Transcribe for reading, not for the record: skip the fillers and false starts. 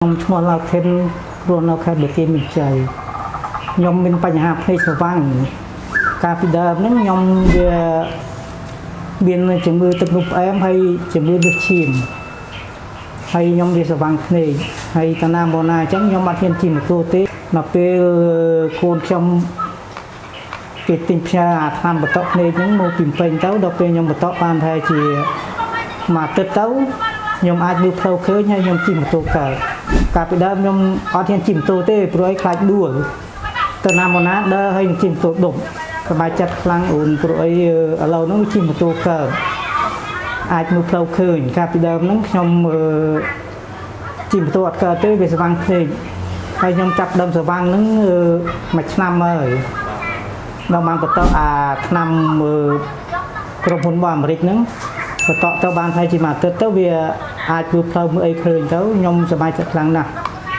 ខ្ញុំឈ្មោះឡៅថិនរស់នៅខេត្តបន្ទាយមានជ័យខ្ញុំមានបញ្ហាភ្នែកស្វាំងកាលពីដើមហ្នឹងខ្ញុំវាមានជំងឺទឹកនោមផ្អែមហើយជំងឺលើសឈាមហើយខ្ញុំវាស្វាំងភ្នែកហើយតាណាមកណាអញ្ចឹងខ្ញុំអត់ហ៊ានជិះម៉ូតូទេដល់ពេលកូនខ្ញុំគេទិញផ្ញើអាថ្នាំបតក់ភ្នែកហ្នឹងមកពីពេញទៅដល់ពេលខ្ញុំបតក់បានប្រហែលជាមួយអាទិត្យទៅខ្ញុំអាចមើលផ្លូវឃើញហើយខ្ញុំជិះម៉ូតូកើតកាលពីដើមខ្ញុំអត់ហ៊ានជិះម៉ូតូទេព្រោះអីខ្លាចដួលទៅណាមកណាដើរហើយជិះម៉ូតូដុំសប្បាយចិត្តខ្លាំងអូនព្រោះអីឥឡូវហ្នឹងជិះម៉ូតូកើតអាចមើលផ្លូវឃើញកាលពីដើមហ្នឹងខ្ញុំជិះម៉ូតូអត់កើតទេវាស្វាំងភ្នែកហើយខ្ញុំចាប់ដើមស្វាំងហ្នឹងមួយឆ្នាំហើយដល់បានបន្តអាឆ្នាំក្រុមហ៊ុនរបស់អាមេរិកហ្នឹងបន្តទៅបានហើយជាមួយអាទិត្យទៅវាអាចមើលផ្លូវមើលអីឃើញទៅខ្ញុំសប្បាយចិត្តខ្លាំងណាស់។